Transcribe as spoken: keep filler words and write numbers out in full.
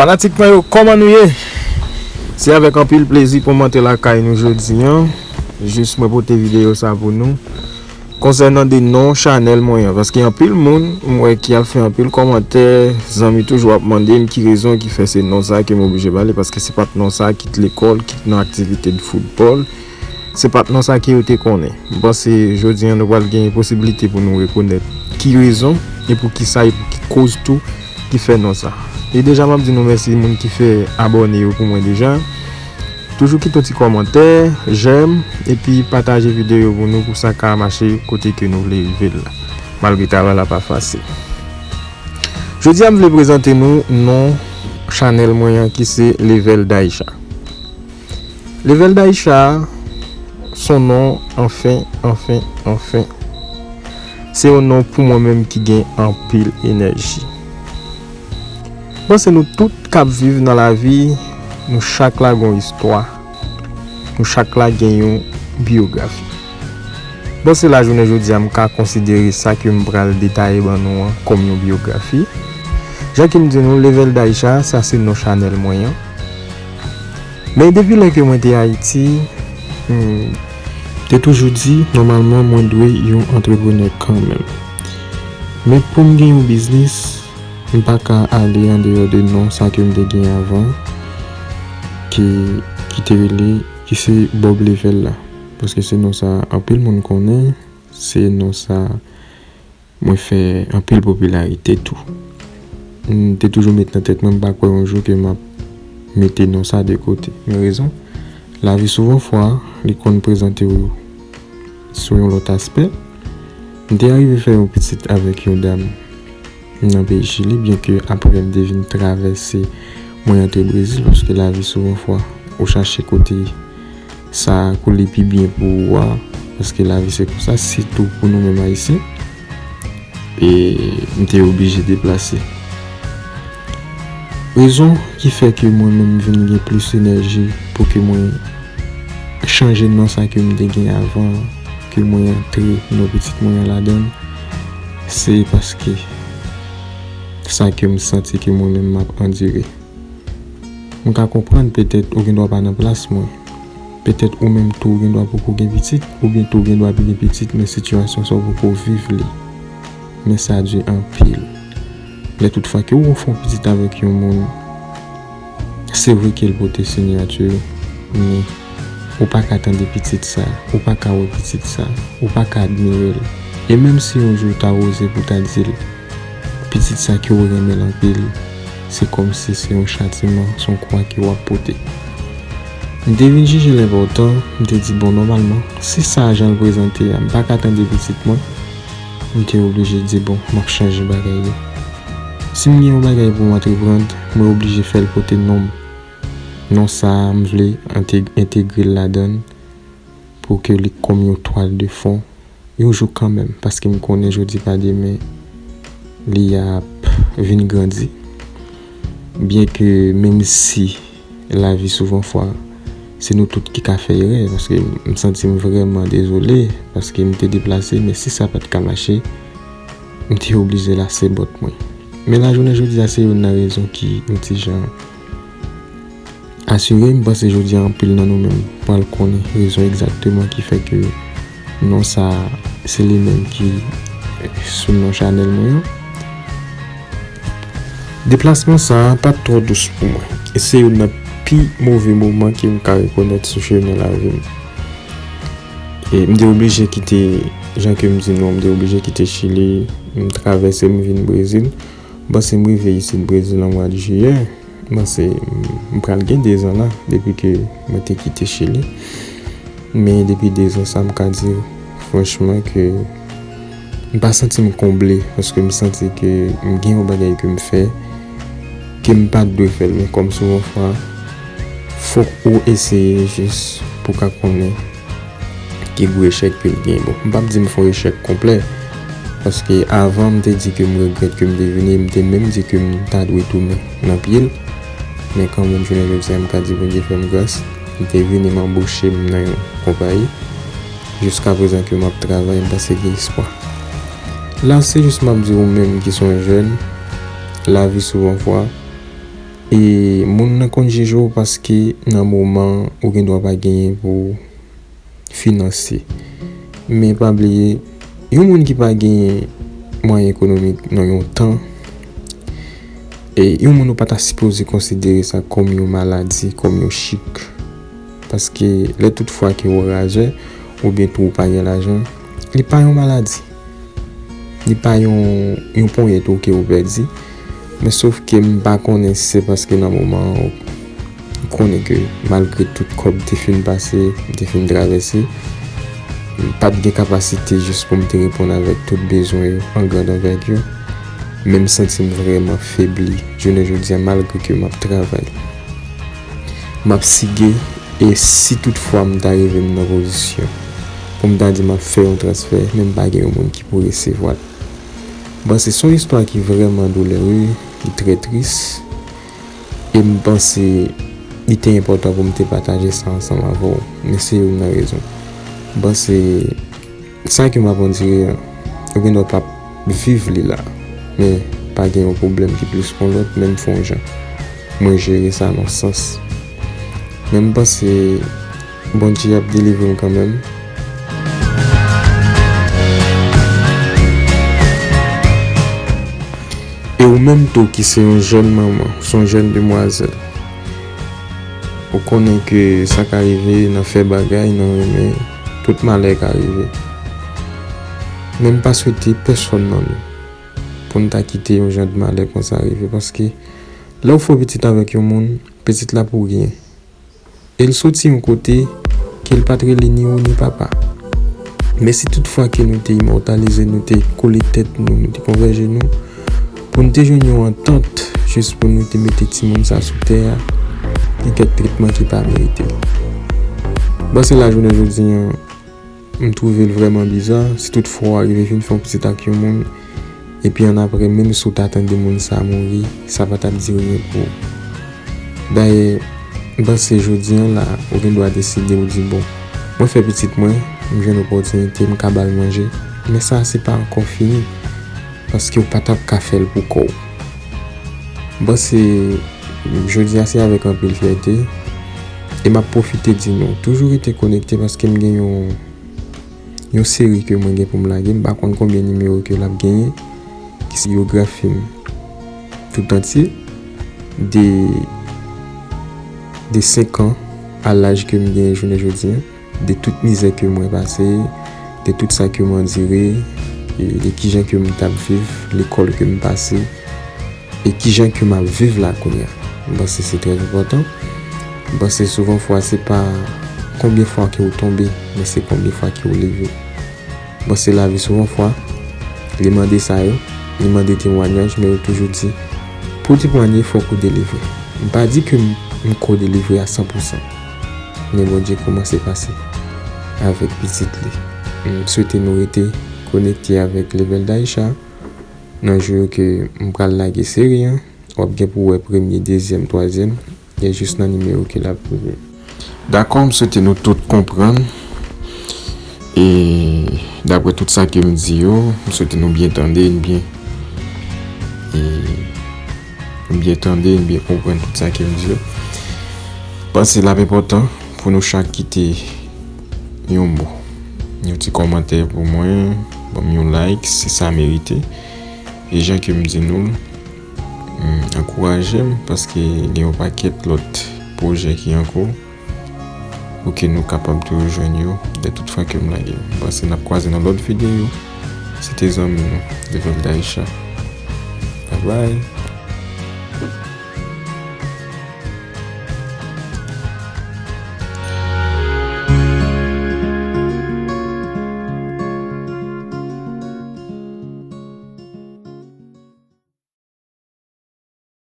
Fanatik mwen yo, kòman nou ye? Se avèk anpil plezi pou m antre lakay nou jodi an. Jis mwen pote videyo sa pou nou. Konsènan de non chanèl mwen an, paske anpil moun, m wè ki ap fè anpil kòmantè, zanmi toujou ap mande m ki rezon ki fè se non sa ke m oblije ba li, paske se pa t non sa ki t lekòl, ki t nan aktivite de foutbòl, se pa t non sa ke yo te konnen. M panse jodi an nou pral gen posiblite pou nou rekonèt ki rezon e pou ki sa e pou ki koz tou ki fè non sa. E deja m ap di nou mèsi moun ki fè abòne yo pou mwen deja. Toujou kite yon ti kòmantè, jèm, epi pataje videyo pou nou pou sa ka mache kote ke nou vle rive l la, malgre travay la pa fasil. Jodi a m vle prezante nou non chanèl mwen an ki se Level Daisha. Level Daisha, se yon non, anfen, anfen, anfen. Se yon non pou mwen menm ki gen anpil enèji. Bon, se nou tout k ap viv nan lavi, nou chak la gen yon istwa, nou chak la gen yon biyografi. Bon, se la jounen jodi a m ka konsidere sa ke m pral detaye ban nou an kòm yon biyografi. Jan ke m di nou, Level Daisha, sa se non chanèl mwen an. Men depi lè ke mwen te Ayiti, hmm, te toujou di, nòmalman, mwen dwe yon antreprenè kanmenm. Men pou m gen yon biznis, m pa ka ale andeyò de non sa ke m te gen avan, ki, ki te rele, ki se Bob Level la. Paske se non sa anpil moun konnen, se non sa mwen fè anpil popilarite tou. M te toujou met nan tèt mwen, m pa kwè yon jou ke m ap mete non sa de kote. Men rezon, lavi souvan fwa, li konn prezante w sou yon lòt aspè. M te arive fè yon pitit avèk yon dam nan peyi Chili, byenke apre m te vin travèse, mwen antre Brezil, paske lavi souvan fwa, ou chache kote sa koule pi byen pou ou a, paske lavi se konsa, sitou pou nou menm Ayisyen. E m te oblije deplase. Rezon ki fè ke mwen menm vin gen plis enèji pou ke mwen chanje non sa ke m te gen avan, ke mwen antre non pitit mwen an ladan l, se paske sa ke m santi ke mwen menm m ap andire. M ka konprann petèt ou gendwa pa nan plas mwen. Petèt ou menm tou ou gendwa poko gen pitit, oubyen tou ou gendwa ap gen pitit, men sitiyasyon sa w poko viv li. Men sa di anpil. Lè tout fwa ke ou fè yon pitit avèk yon moun, se vre ke l pote siyati w, men ou pa ka tande pitit sa, ou pa ka wè pitit sa, ou pa ka admire l. E menm si yon jou w ta oze pou w ta di l, pitit sa ke w renmen l anpil, se kòmsi se yon chatiman, se yon kwa ke w ap pote. M te vin jije l enpòtan, m te di, bon, nòmalman, si sa jan l prezante a, m pa ka tande pitit mwen, m te oblije di, bon, m ap chanje bagay yo. Si m gen yon bagay pou m antreprann, mwen oblije fè l pote non m. Non sa a, m vle ante-, entegre l ladan l pou ke li kòm yon twal de fon, yon jou kanmenm, paske m konnen jodi pa demen, li ap vin grandi. Byenke menm si lavi souvan fwa, se nou tout ki ka fè erè, paske m santi m vrèman dezole, paske m te deplase, men si sa pa t ka mache, m te oblije lase bòt mwen. Men lajounen jodi a, se youn nan rezon ki yon ti jan asire, m panse jodi a anpil nan nou menm pral konnen rezon egzakteman ki fè ke non sa a, se li menm ki sou non chanèl mwen an. Deplasman sa a pa t twò dous pou mwen. E se youn nan pi move moman ke m ka rekonèt sou chemen lavi m. E m te oblije kite, jan ke m di nou, m te oblije kite Chili, m travèse, m vin Brezil. M panse m rive isit Brezil an mwa de jiyè. M panse m, m pral gen dezan la, depi ke mwen te kite Chili. Men depi dezan sa, m ka di franchman ke m pa santi m konble, paske m santi ke m gen yon bagay ke m fè, ke m pa t dwe fè l. Men kòm souvan fwa, fòk ou eseye jis pou w ka konnen ki gwo echèk ke l gen. Bon, m p ap di m fè yon echèk konplè, paske avan m te di ke m regrèt ke m te vini, m te menm di ke m ta dwe tounen nan pye l. Men kanmenm, jounen jodi a, m ka di Bondye fè m gras, m te vini, m anboche m nan yon konpayi. Jiskaprezan ke m ap travay, m panse gen espwa. La, se jis m ap di ou menm ki se yon jèn, lavi souvan fwa, E moun nan konn jije w paske nan moman ou gen dwa pa genyen pou finanse. Men pa bliye, yon moun ki pa genyen mwayen ekonomik nan yon tan, e yon moun ou pa ta sipoze konsidere sa kòm yon maladi, kòm yon chik. Paske lè tout fwa ke w razè, oubyen tou ou pa gen lajan, li pa yon maladi. Li pa yon, yon ponyèt ou ke ou pèdi. Men sof ke m pa konnen si se paske nan moman an, ou konnen ke malgre tout kòb te fin pase, m te fin travèse, m pa t gen kapasite jis pou m te reponn avèk tout bezwen yo an grand anvèkir. Men m santi m vrèman febli jounen jodi a, malgre ke m ap travay. M ap sige, e si tout fwa m ta rive m nan pozisyon pou m ta di m ap fè yon transfè, men m pa gen yon moun ki pou resevwa l. Bon, se, se yon istwa ki vrèman doulere, ki trè tris, e m panse li te enpòtan pou m te pataje sa ansanm avè w, men se youn nan rezon. M panse sa ke m ap andire an, ou gen dwa p ap viv li la, men pa gen yon pwoblèm ki plis kon lòt, menm fè yon jan. Mwen jere sa nan sans. Men m panse Bondye ap delivre m kanmenm. E ou menm tou ki se yon jèn manman, ou se yon jèn demwazèl, ou konnen ke sa ka rive nan fè bagay, nan renmen, tout malè ka rive. Men m pa swete pèsonn nan nou pou n ta kite yon jan de malè konsa rive, paske lè w fè w pitit avèk yon moun, pitit la pou gen. E l soti yon kote ke l pa t rele ni ou ni papa. Men si tout fwa ke nou te imòtalize, nou te kole tèt nou, nou te konvèje nou, pou n te jwenn yon antant, jis pou nou te mete timoun sa sou tè a, gen kèk tretman ki pa merite. Bon, se la jounen jodi an, m twouve l vrèman biza, si tout fwa w arive fin fè yon pitit ak yon moun, epi annapre, menm si w ta tande moun sa a mouri, sa pa t ap di anyen pou ou. Dayè, m panse jodi an la, ou gen dwa deside, ou di, bon, mwen fè pitit mwen, m jwenn opòtinite, m ka ba l manje, men sa a se pa ankò fini, paske w pa t ap ka fè l pou kò w. M panse jodi a se avèk anpil fyète, e m ap pwofite di nou, toujou rete konekte paske m gen yon, yon seri ke mwen gen pou m lage, m pa konn konbyen nimewo ke l ap genyen, ki se biyografi m tout antye, de, de senk an a laj ke m genyen jounen jodi an, de tout mizè ke mwen pase, de tout sa ke m andire, e de kijan ke m t ap viv, lekòl ke m pase, e kijan ke m ap viv la kounye a. M panse se trè enpòtan. M panse souvan fwa se pa konbyen fwa ke w tonbe, men se konbyen fwa ke w leve. M panse lavi souvan fwa, li mande sa yo, li mande temwanyaj, men yo toujou di, pou w temwanye, fòk ou delivre. M pa di ke m, m ko delivre a san pou san, men Bondye kòmanse pase avèk pitit li. M swete nou rete konekte avèk Level Daisha. Nan jou yo ke m pral lage seri an, w ap gen pou wè premye, dezyèm, twazyèm, e jis nan nimewo ke l ap rive. Dakò, m swete nou tout konprann. E daprè tout sa ke m di yo, m swete nou byen tande, n byen, e, n byen tande, n byen konprann tout sa ke m di yo. Panse l ap enpòtan pou nou chak kite yon mo, yon ti kòmantè pou mwen, ban m yon like, si sa merite. E jan ke m di nou l, hmm, ankouraje m, paske gen yon pakèt lòt pwojè ki an kou, pou ke nou kapab toujou jwenn yo, de tout fwa ke m lage yo. M panse n ap kwaze nan lòt videyo. Se te zanmi nou, Level Daisha. Bye bye.